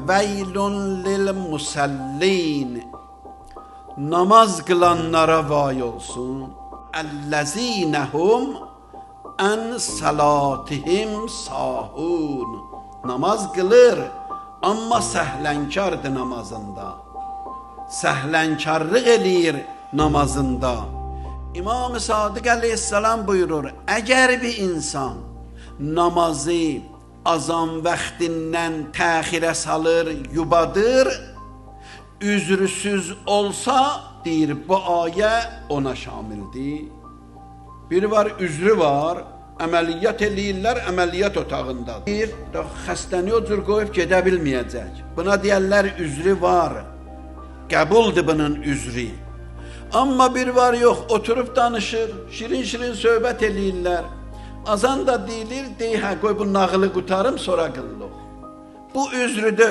Veylun lil musallin. Namaz qılanlara vay olsun. Əlləzinəhum ən salatihim sahun. Namaz qılır, amma səhlənkardır namazında. Səhlənkarlıq eləyir namazında. İmam-ı Sadiq əleyhissalam buyurur, əgər bir insan namazı azan vaxtindən təxirə salır, yubadır, üzrüsüz olsa, deyir, bu ayə ona şamildir. Bir var, üzrü var, əməliyyat eləyirlər, əməliyyat otağında. Deyir, xəstəni o cür qoyub gedə bilməyəcək. Buna deyərlər, üzrü var, qəbuldur bunun üzrü. Amma bir var yox, oturub danışır, şirin-şirin söhbət eləyirlər. Azan da deyilir, deyir, hə, qoy bu nağılı qurtarım, sonra qıllıq. Bu üzrüdür.